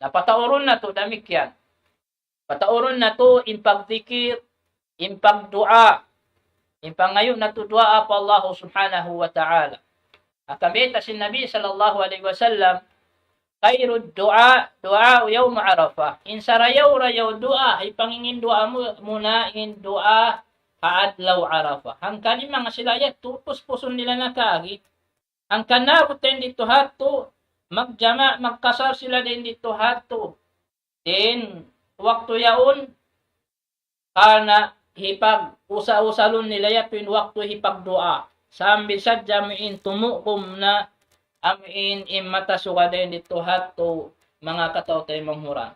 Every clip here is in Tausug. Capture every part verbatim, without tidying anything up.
Na pataurun natu' damikkiyan. Pataurun natu' in pagdikir, in pagduwaa, in pangayu' natu' duwaa pa Allah subhanahu wa ta'ala. Hangkan bayta' sin Nabi sallallahu alayhi wasallam, خير الدعاء دعاء يوم عرفة. In sarayaw-rayaw duwaa, hipangingin duwaa mu, amuna in duwaa ha adlaw Arafah. Hangkan in manga sila yadtu, puspusun nila na kaagi. Hangkan naabut dayn didtu ha yadtu, magjama', magkasar sila dayn didtu ha yadtu. Dayn waktu yaun, karna' hipag-usa-usalun nila yadtu in waktu hipagduwaa. Sambil sadja amu in tumugum na amu in, in mata sugad dayn didtu ha yadtu, manga kataw-taymanghuran.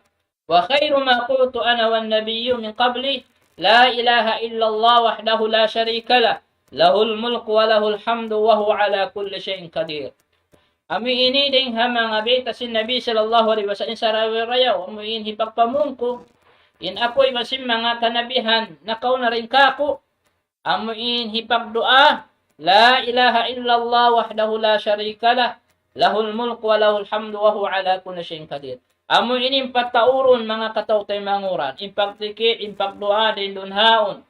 وخير ما قلت أنا والنبيون من قبلي لا إله إلا الله وحده لا شريك له له الملك وله الحمد وهو على كل شيء قدير. Amu ini dayn ha manga bayta' sin Nabi sallallahu alayhi wasallam, sarayaw-rayaw, amu in hipagpamung ku, in aku iban sin manga kanabihan nakauna dayn kāku', amu in hipagduwaa, لا إله إلا الله وحده لا شريك له له الملك وله الحمد وهو على كل شيء قدير. Amu ini in pataurun, manga kataw-taymanghuran, in pagdikir, in pagduwaa dayn duun ha yaun.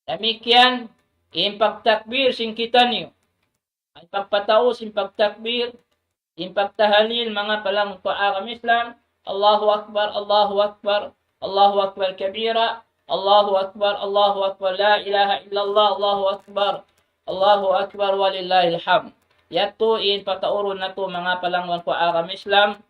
Damikkiyan in pagtakbir sin kitaniyu. In pagpataud, in pagtakbir, in pagtahalil, manga palangga' ku ha agama Islam. الله أكبر الله أكبر الله أكبر كبيرا الله أكبر الله أكبر لا إله إلا الله الله أكبر الله أكبر ولله الحمد. Yadtu in pataurun natu', manga palangga' ku ha agama Islam.